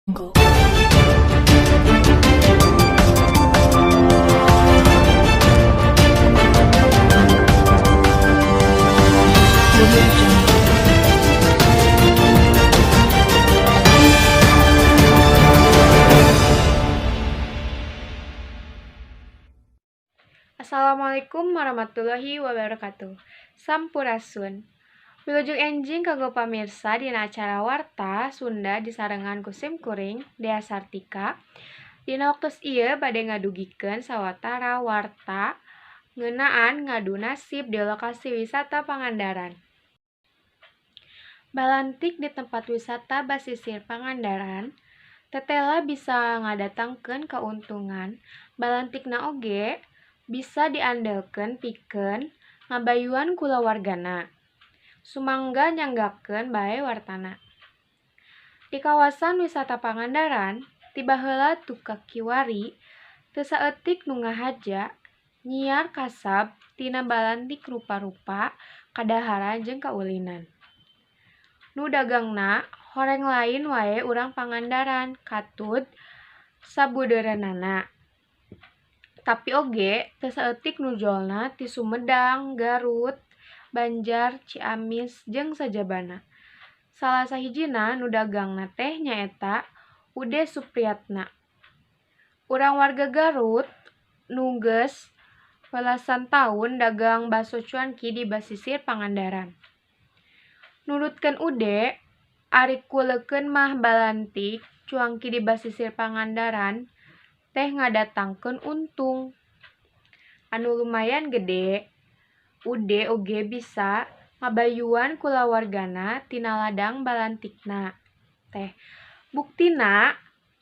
Jungle. Audio Jungle. Assalamualaikum warahmatullahi wabarakatuh. Sampurasun. Wilujeng enjing kanggo pamirsa dina acara Warta Sunda disarengan ku sim kuring Dea Sartika. Dina waktos ieu bade ngadugikeun sawatara warta ngeunaan ngadu nasib di lokasi wisata Pangandaran. Balantik di tempat wisata basisir Pangandaran tetela bisa ngadatangkeun kauntungan, balantikna oge bisa diandelkeun pikeun ngabayuan kulawargana. Sumangga nyanggakeun bae wartana. Di kawasan wisata Pangandaran, ti baheula duka kiwari teu saeutik nu ngahaja nyiar kasab tina balantik rupa-rupa kadaharan jeung kaulinan. Nu dagangna horeng lain wae urang Pangandaran katut sabudeureunana. Tapi oge teu saeutik nu jolna ti Sumedang, Garut, Banjar, Ciamis jeung sajabana. Salah sahijina nu dagangna teh nyaeta Ude Supriyatna. Urang warga Garut nu geus belasan taun dagang baso cuanki di basisir Pangandaran. Nurutkeun Ude, ari kuleukeun mah balantik cuanki di basisir Pangandaran teh ngadatangkeun untung anu lumayan gede. Ude oge bisa ngabayuan kulawargana tina ladang balantikna teh. Buktina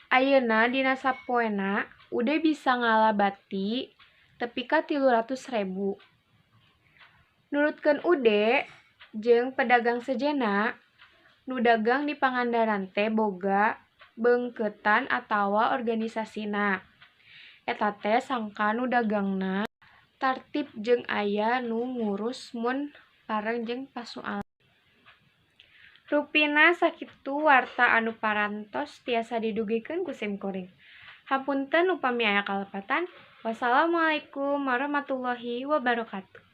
ayeuna dina sapoena Ude bisa ngala bati tepi ka 300.000. Nurutkeun Ude jeung pedagang sejenna, nu dagang di Pangandaran teh boga beungkeutan atawa organisasina. Eta teh sangkan nu dagangna tartib jeung aya nu ngurus mun pareng jeung pasualan. Rupina sakitu warta anu parantos tiasa didugikeun ku sim kuring. Hapunten upami aya kalepatan. Wassalamualaikum warahmatullahi wabarakatuh.